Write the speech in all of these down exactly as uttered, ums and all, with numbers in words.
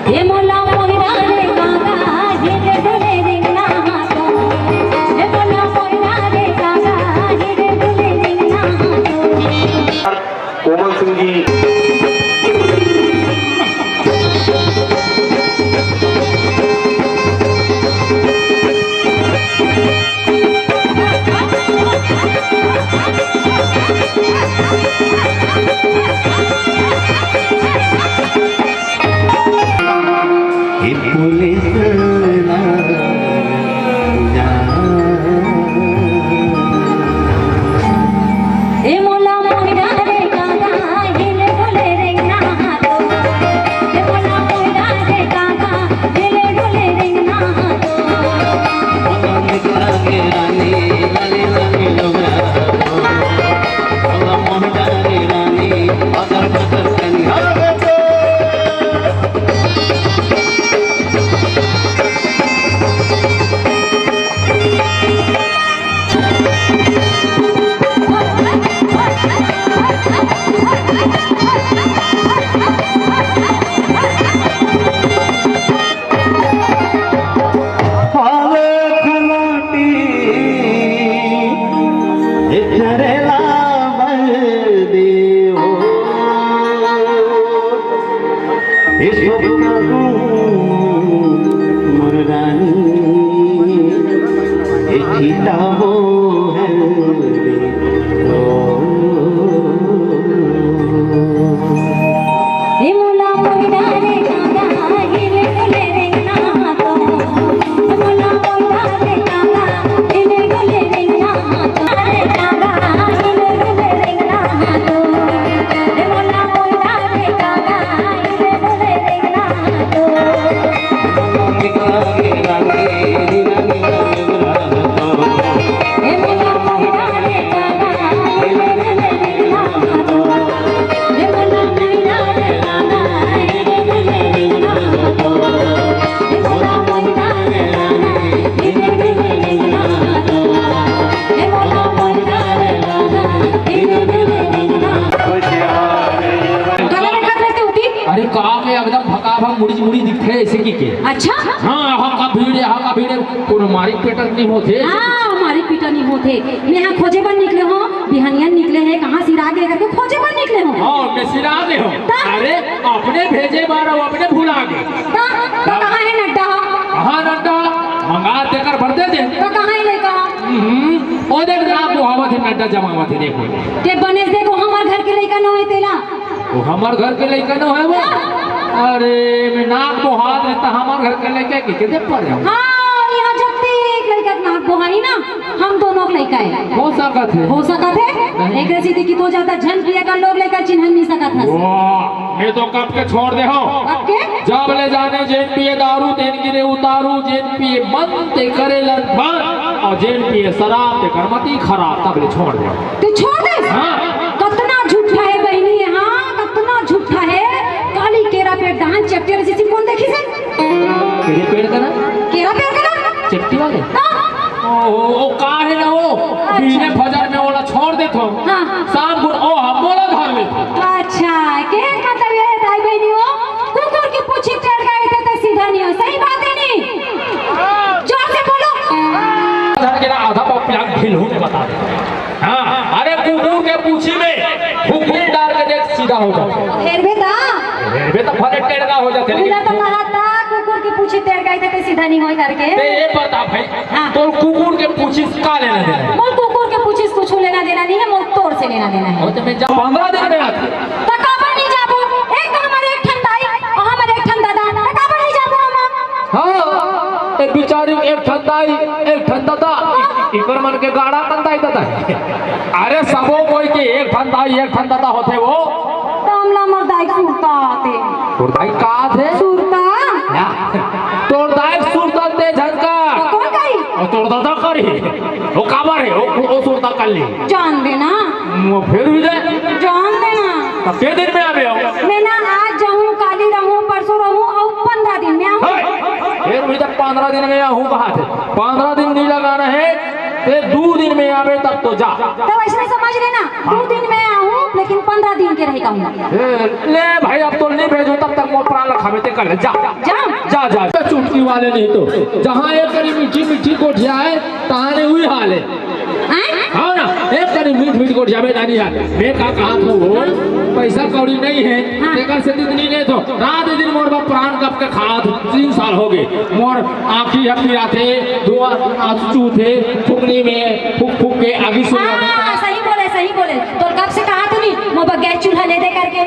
ए मोला मोहिना रे गागा, हिले डुले रिंगना हाथों। ए मोला मोहिना रे गागा, हिले डुले रिंगना हाथों। कोमल सिंह जी। हे पुलिस वाला, ए मोला मोहिना रे गागा, हिले डुले रिंगना हाथों। ए मोला मोहिना रे गागा, हिले डुले रिंगना हाथों। गाना देखत रहते होती। अरे का के एकदम भकाभक मुड़ी मुड़ी दिखथे ऐसे कि के। अच्छा। हाँ, हा का भीड़ है, हा का भीड़ है, कोनो मारिक पेटक नहीं होथे। हाँ, मारिक पीटा नहीं होथे। मैं यहाँ खोजे बर निकले हो, बिहनिया निकले है, कहाँ सिरा गे करके खोजे बर निकले हो। हाँ, मैं सिरा गे हो। ता? अरे, अपने भेजे बर अउ अपने भुला गे। ता, तो कहाँ है नड्डा? कहाँ नड्डा? मंगा तेकर भर दे दे। तो कहाँ है लइका? हम्म, ओ देख, नाक बोहावत है, नड्डा जमावत है, देखो। के बनेस देखो, हमर घर के लइका नो है तेला। वो हमर घर के लइका नो है वो। अरे, मैं नाक बोहात रहता, हमर घर के लइका के, के दे पड़े हो? हाँ, यहाँ जब तक लइका के नाक बोहाई ना, हम दोनों के लइका है। हो सकत है। हो सकत है? नहीं। एक ऐसी थी कि तो ज्यादा झन पिए का लोग लइका चिन्हन नहीं सकत है। वाह, मैं तो कब के छोड़ दे हो। कब के? जब ले जाने जेन पिए दारू, तेन गिरे उतारू, जेन पिए मन ते करे लन बन, और जेन पिए शराब ते कर मती खराब, तब ले छोड़ दे। तू छोड़ दे? हाँ। कतना झूठा है बहिनी, हाँ, कतना झूठा है। काली केरा पेड़ डहान चट्टी वाले जैसी कौन देखी से? केरे पेड़ का ना? केरा पेड़ का ना? चट्टी वाले? हाँ। ओ, ओ, ओ, का है ना वो? अच्छा। बीने फजर में ओला छोड़ देथो। हाँ, हाँ। शाम को ओ हम मोला धर लेथो। अच्छा, के मतलब ये है दाई बहिनी हो? कुकुर की पूछी टेढ़ गई थे तो सीधा नहीं हो। सही बात है नहीं? जोर से बोलो। धर के ना आधा पाव प्याज ढील होके बता दे। हाँ, अरे कुकुर के पूछी में हुकली डाल के देख सीधा हो जाता। हेरबे ता? हेरबे तो फले टेढ़ा हो जाते। तूने तो कहा था कुकुर की पूछी टेढ़ गई थे तो सीधा नहीं होए करके। ते ये बता भाई, हाँ। तोर कुकुर के पूछी से का लेना देना है? मोर कुकुर के पूछी से कुछ लेना देना नहीं है, मोर तोर से लेना देना है। और तो मैं जा पंद्रह दिन में आती। तो काबर नहीं जाबो? एक तो हमारे एक ठन दाई, और हमारे एक ठन दादा, तो काबर नहीं जाबो हम? हाँ, ए बिचारी एक ठन दाई, एक ठन ददा, इकर मन के गाड़ा कन दाई ददा। अरे सबो कोई के एक ठन दाई, एक ठन ददा होथे वो। त हमला हमर दाई सुरता आथे। तोर दाई का आथे? सुरता। या, तोर दाई सुरता ते झन का। त कोन करी? ओ तोर ददा करी। ओ काबर हे? ओ, ओ सुरता कर ली। जान दे ना। वो फेर भी जाए। जान देना। तब के दिन में आबे हो? मैं ना आज जाऊँ, काली रहूँ, परसों रहूँ अउ पंद्रह दिन में आऊँ। हे, फेर भी तब पंद्रह दिन में आहूँ कहा थे। पंद्रह दिन नहीं लगाना है, ते दू दिन में आबे तब तो जा। तब ऐसे समझ लेना, दू दिन में आहूँ, लेकिन पंद्रह दिन के रह के आहूँ। ए, ले भाई, अब तो नहीं भेजो, तब तक मोर प्राण रखावे ते कर ले, जा। जा। जा, जा, जा, चुटकी वाले नहीं तो। जहाँ एक करी मीठी मीठी गोठियाए, तहाँ नहीं हुई हाल है। हैं? हाँ ना, एक करी मीठ मीठ गोठियाबे नानी यार। मैं का कहा थो वो, पैसा कौड़ी नहीं है, हाँ। तेकर से दिन नहीं ले तो। रात दिन मोर बा प्राण कब के खात, तीन साल हो गए। मोर आँखी ह पिराथे, धुआं आँसू चूथे, फुकनी में फूक फूक के आगी सुलगाथे। हाँ, सही बोले, सही बोले। तो कब से कहा तूने, मोर बा गैस चूल्हा ले दे करके?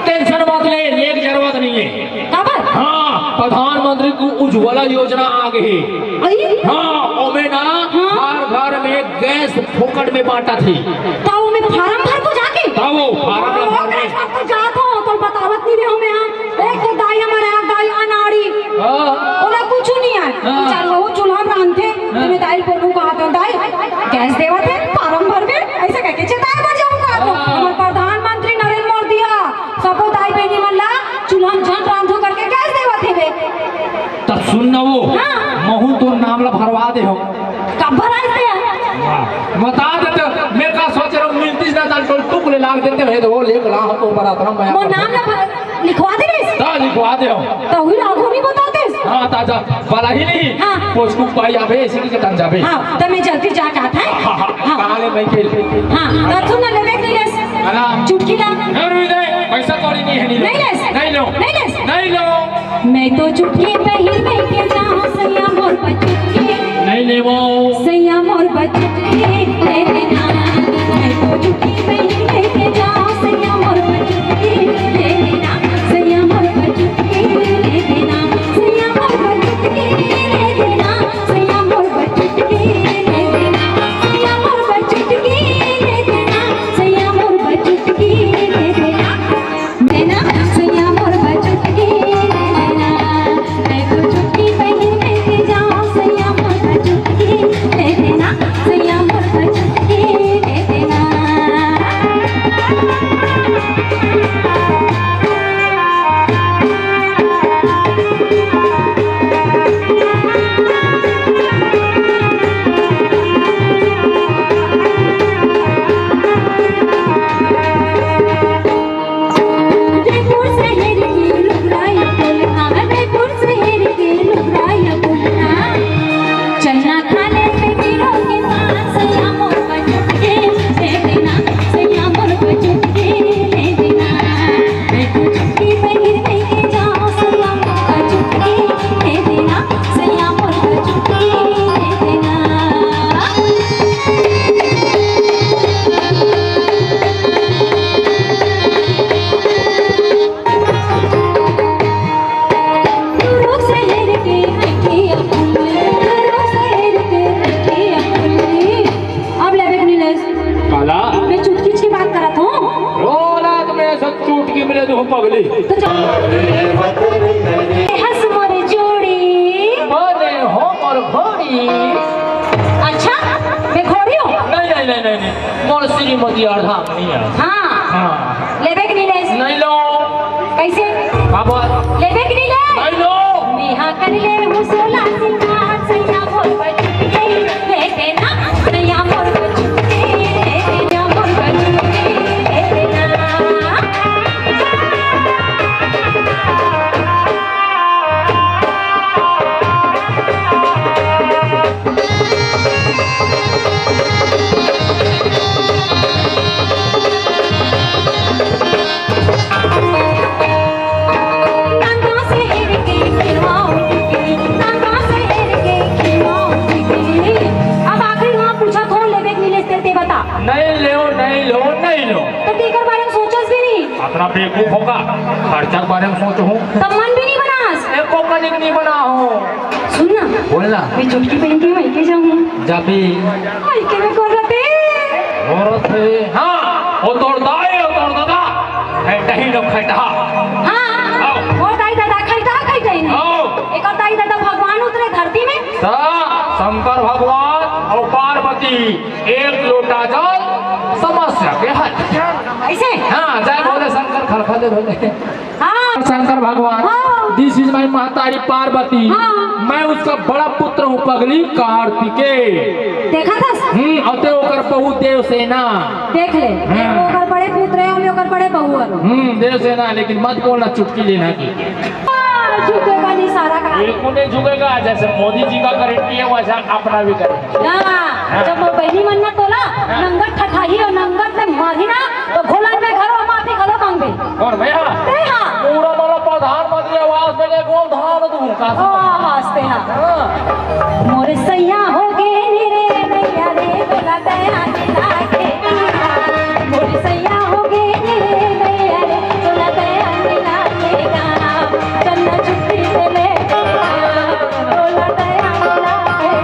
टेंशन मत ले, लेके जरूरत नहीं है। काबर? हाँ, प्रधानमंत्री को उज्ज्वला योजना आ गई। अई? हाँ, ओमे ना हाँ। हर घर में गैस फोकट में बांटा थी। त ओमे फारम भर को जाके? त वो फारम ला ओ, भर के। गैस तो जात हो, तो बतावत नहीं रहे हो मैं, हाँ। एक तो दाई हमारे यहाँ, दाई अनाड़ी। हाँ। ओला कुछ नहीं है। हाँ। चल, वो चूल्हा में रांधथे, हाँ। तुम्हें दाई बोलूँ कहा था, दाई, गैस देवत है, फारम भर में, ऐसे कह के चेताए बर जाऊँ कहा था। हाँ। हमारे प्रधानमंत्री नरेंद्र मोदी हा, सबो दाई बहिनी मन ला चूल्हा में झन रांधो करके गैस देवत हे बे। त सुन न वो, हाँ। महू तोर नाम ला भरवा दे हो। कब भराइस ते? हाँ, बता दे तो, मैं का सोच रहा हूँ, मिलतीस ना, चल टोल टुक ले लाग देते हैं, तो वो लेके ला, हम तो बरात ना, मैं मोर नाम ला भर-, लिखवा दे रे। त लिखवा दे हो। त हुई लागू नहीं बताते। हाँ, ताजा वाला ही नहीं। हाँ। पोस्टबुक पाई आबे, इसी के तन जाबे। हाँ, त मैं जल्दी जाके आता है। हाँ, हाँ, हाँ। कहाँ ले मैं के? हाँ, त सुन ना, लेबे के नहीं लेस। अला। चुटकी ला। नहीं, नहीं, नहीं, पैसा कौड़ी नहीं है, नहीं लो। नहीं लेस। नहीं लो। नहीं लेस। नहीं लो। मैं तो चुटकी पहन में के जाऊँ, सैया मोर बचुटकी। नहीं लेवो। सैया मोर बचुटकी, ले लेना। मैं तो चुटकी पहन में के जाऊँ, सैया मोर बचुटकी, ले लेना। सैया मोर बचुटकी, ले लेना। सैया मोर बचुटकी, ले लेना। सैया मोर बचुटकी, ले लेना। सैया मोर बचुटकी, ले लेना। सैया मोर बचुटकी, ले लेना। देना, सैया मोर बचुटकी ले देना। मैं तो चुटकी पहन के जाऊँ, सैया मोर बचुटकी ले देना। सैया मोर बचुटकी ले देना। जयपुर शहर के लुगरा या पुलना, जयपुर शहर के लुगरा या पुलना। चलना खा ले से गिरो के पास, सैया मोर बचुटकी दे देना, सैया मोर बचुटकी दे देना। मैं तो चुटकी पहिर नहीं के जाओ, सैया मोर बचुटकी दे देना, सैया मोर बचुटकी दे देना। अब लेबे के नहीं लेस। काला? मैं चुटकी की बात करत हूँ। रोला तुम्हें सब चुटकी मिले तो पगली। तो चल। हंस मोर जोड़ी। बोले हो मोर घोड़ी। अच्छा, मैं घोड़ी हूँ? नहीं, नहीं, नहीं, नहीं, नहीं। मोर श्रीमती अर्धांगिनी है। हाँ। हाँ। लेबे के नहीं लेस? नहीं लो। कैसे? का बात? लेबे के नहीं ले? नहीं लो। मेहा कर ले हूँ सोला सिंगार, सैया मोर बचुटकी ले देना, सैया मोर बचुटकी ले देना, मोर बचुटकी ले देना। अब आखिरी वहाँ पूछा, कौन लेबे के मिले, ते, ते बता। नहीं लेव, नहीं लेव, नहीं लेव। तो तेकर बारे में सोचस भी नहीं। अतना बेवकूफ होगा, खर्चा के बारे में सोच हूँ। तब मन भी नहीं बनास। एको कनिक नहीं बना हूँ। सुन ना। बोल ना। मैं चुटकी पहन के मायके जाऊँ। जाबे। मायके में कौन रहते? औरत है। हाँ, वो तोर दाई, वो तोर दादा। खैटही लोग खैटहा। हाँ, आओ। वो दाई दादा खैटहा खैटही नहीं। आओ। एक और दाई दादा भगवान उतरे धरती में। ता शंकर भगवान और पार्वती एक लोटा जल समस्त ऐसे? हाँ, जय भोले शंकर, खलखल दे भोले। हाँ। शंकर भगवान, हाँ। This is my महतारी पार्वती। हाँ। मैं उसका बड़ा पुत्र हूँ पगली कार्तिकेय। देखा था? हम्म, अउ ते ओकर बहू देवसेना। देख ले, हाँ। ओकर बड़े पुत्र हे, ओमे ओकर बड़े बहू हे। हम्म, देवसेना, लेकिन मत बोलना, चुटकी लेना की। हाँ, झुकेगा नहीं सारा का। बिल्कुल नहीं झुकेगा, जैसे मोदी जी का गारंटी है, वैसा अपना भी गारंटी। हाँ, हाँ। जब वो बहनी मन ना तोला, हाँ। नंगत ठठाही और नंगत ले मारी ना, तो घोलन में घरो माफी घलो मांगबे। कौन भैया? ते हाँ। पूरा मतलब प्रधानमंत्री आवास में के गोल धान दूं का? हाँ, हाँ, ते हाँ। हाँ। मोर सैया हो गे रे नैया रे, बोला दया मिला के। मोर सैया हो गे रे नैया रे, बोला दया मिला के। चन्ना छुट्टी पे ले, बोला दया मिला के।